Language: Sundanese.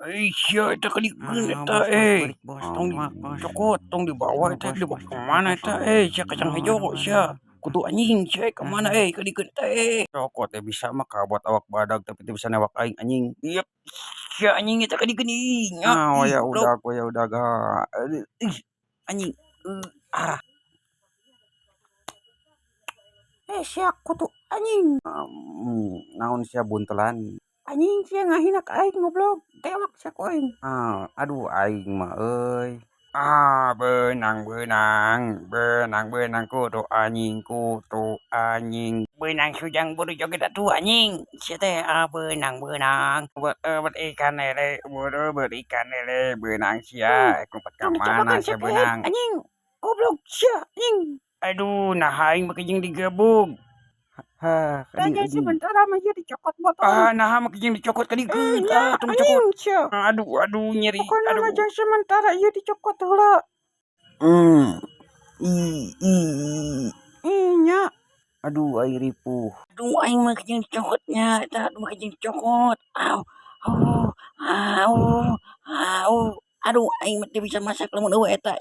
Eh, sia eta kadiekeun Ah, eta bos, bos, eh. balik, bos, Tong tembak, bos. dicokot, tong dibawa Aduh, eta, bos, dibawa bos, ka mana bos. eta eh, sia kacang Aduh, hejo aduh, sia. aduh. Kutu anjing sia ka mana Ah. eh kadiekeun eta eh. Cokot teh bisa mah kabuat awak badag tapi teu bisa newak aing, anjing. Iep, sia anjing eta kadiekeun ih nya. Ah, Ih, waya goblok. Udag, waya udag, ah. Aduh, ih, anjing. Ah. Eh, sia kutu anjing. Naon sia buntelan? Anjing, sia ngahina ka aing, goblok. Tewak sia ku aing. Ah, aduh, aing mah euy. Ah, beunang beunang, beunang beunang kutu anjing, kutu anjing. Beunang sujang buru joget atuh, anjing. Sia teh ah beunang beunang. Ubet ikan lele, ubet ubet ikan lele, beunang sia. Lompat ka mana sia beunang? Anjing. Goblok sia, anjing. Aduh, nah aing make jeung digebug. Hah, Raja anjing. Sementara mah ieu dicokot botol. Ah, nah make jeung dicokot Eh, kadiekeun. nya Ah, tong dicokot. anjing sia. Aduh, aduh, nyeri. Pokona Aduh. mah jang sementara ieu dicokot heula. Ih, ih. Ih, nya. Aduh, aing ripuh. Aduh, aing mah jeung dicokotnya eta, aduh, make jeung dicokot. Aw, au, au, au. Aduh, aing mah teu bisa masak lamun euweuh eta.